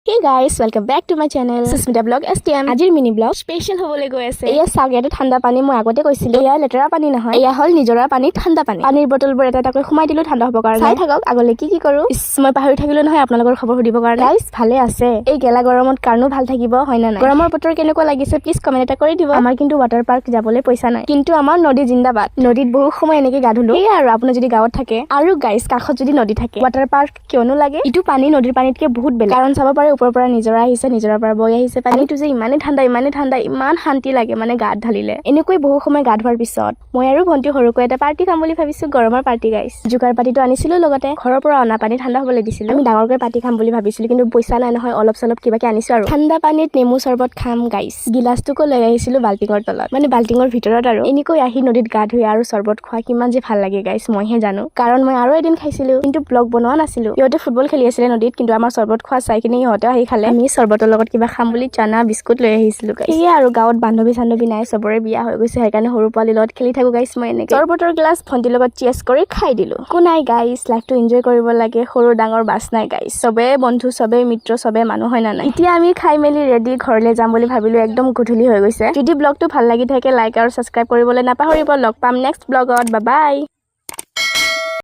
Hey guys, welcome back to my channel, Susmita blog STM. আজিৰ mini blog special হ'বলৈ গৈ আছে। এয়া চাওক, ইয়াতে ঠাণ্ডা পানী। মই আগতে কৈছিলো, এয়া লেতেৰা পানী নহয়, এয়া হ'ল নিজৰাৰ পানী, ঠাণ্ডা পানী। পানীৰ বটলবোৰ এটা এটাকৈ সোমাই দিলো ঠাণ্ডা হ'বৰ কাৰণে। চাই থাকক আগলৈ কি কি কৰো। ইছ, মই পাহৰি থাকিলো নহয় আপোনালোকৰ খবৰ সুধিবৰ কাৰণে। গাইছ, ভালে আছে? এই গেলা গৰমত কাৰনো ভাল থাকিব, হয় নে নাই? গৰমৰ বতৰ কেনেকুৱা লাগিছে, প্লিজ কমেণ্ট এটা কৰি দিব। আমাৰ কিন্তু ৱাটাৰ পাৰ্ক যাবলৈ পইচা নাই, কিন্তু আমাৰ নদী জিন্দাবাদ। নদীত বহু সময় এনেকে গা ধুলো। সেয়া আৰু আপোনাৰ যদি গাঁৱত থাকে আৰু গাইছ, কাষত যদি নদী থাকে, ৱাটাৰ পাৰ্ক কিয়নো লাগে? ইটো পানী নদীৰ পানীতকে বহুত বেলেগ। কাৰণ চাব পাৰে, ওপৰৰ পৰা নিজৰা আহিছে, নিজৰাৰ পৰা বৈ আহিছে। পানীটো যে ইমানেই ঠাণ্ডা, ইমানেই ঠাণ্ডা, ইমান শান্তি লাগে মানে গাত ঢালিলে। এনেকৈ বহু সময় গা ধোৱাৰ পিছত মই আৰু ভণ্টি সৰুকৈ এটা পাৰ্টি খাম বুলি ভাবিছো, গৰমৰ পাৰ্টি গাইছ। যোগাৰ পাতিটো আনিছিলো, লগতে ঘৰৰ পৰা অনা পানী ঠাণ্ডা হ'বলৈ দিছিলো। আমি ডাঙৰকৈ পাৰ্টি খাম বুলি ভাবিছিলো, কিন্তু পইচা নাই নহয়। অলপ চলপ কিবাকে আনিছো আৰু ঠাণ্ডা পানীত নেমু চৰবত খাম গাইছ। গিলাচটোকো লৈ আহিছিলো বাল্টিঙৰ তলত, মানে বাল্টিঙৰ ভিতৰত। আৰু এনেকৈ আহি নদীত গা ধুই আৰু চৰবত খোৱা কিমান যে ভাল লাগে গাইছ, মইহে জানো। কাৰণ মই আৰু এদিন খাইছিলো, কিন্তু ব্লগ বনোৱা নাছিলো। ইহঁতে ফুটবল খেলি আছিলে নদীত, কিন্তু আমাৰ চৰবত খোৱা চাই কিনে ইহঁতে আহি খালে। আমি চৰবতৰ লগত কিবা খাম বুলি চানা বিস্কুট লৈ আহিছিলো গাইছ। সেয়ে আৰু গাঁৱত বান্ধৱী চান্ধৱী নাই, চবৰে বিয়া হৈ গৈছে। সেইকাৰণে সৰু পোৱালিৰ লগত খেলি থাকো গাইছ। মই এনেকে চৰবতৰ গ্লাছ ভণ্টিৰ লগত চিয়াৰ্ছ কৰি খাই দিলো। একো নাই গাইছ, লাইফটো এনজয় কৰিব লাগে। সৰু ডাঙৰ বাছ নাই গাইছ, চবে বন্ধু, চবে মিত্ৰ, চবে মানুহ, হয় না নাই? এতিয়া আমি খাই মেলি ৰেডি, ঘৰলৈ যাম বুলি ভাবিলো। একদম গধূলি হৈ গৈছে। যদি ব্লগটো ভাল লাগি থাকে, লাইক আৰু ছাবস্ক্ৰাইব কৰিবলৈ নাপাহৰিব। লগ পাম নেক্সট ব্লগত। বাই।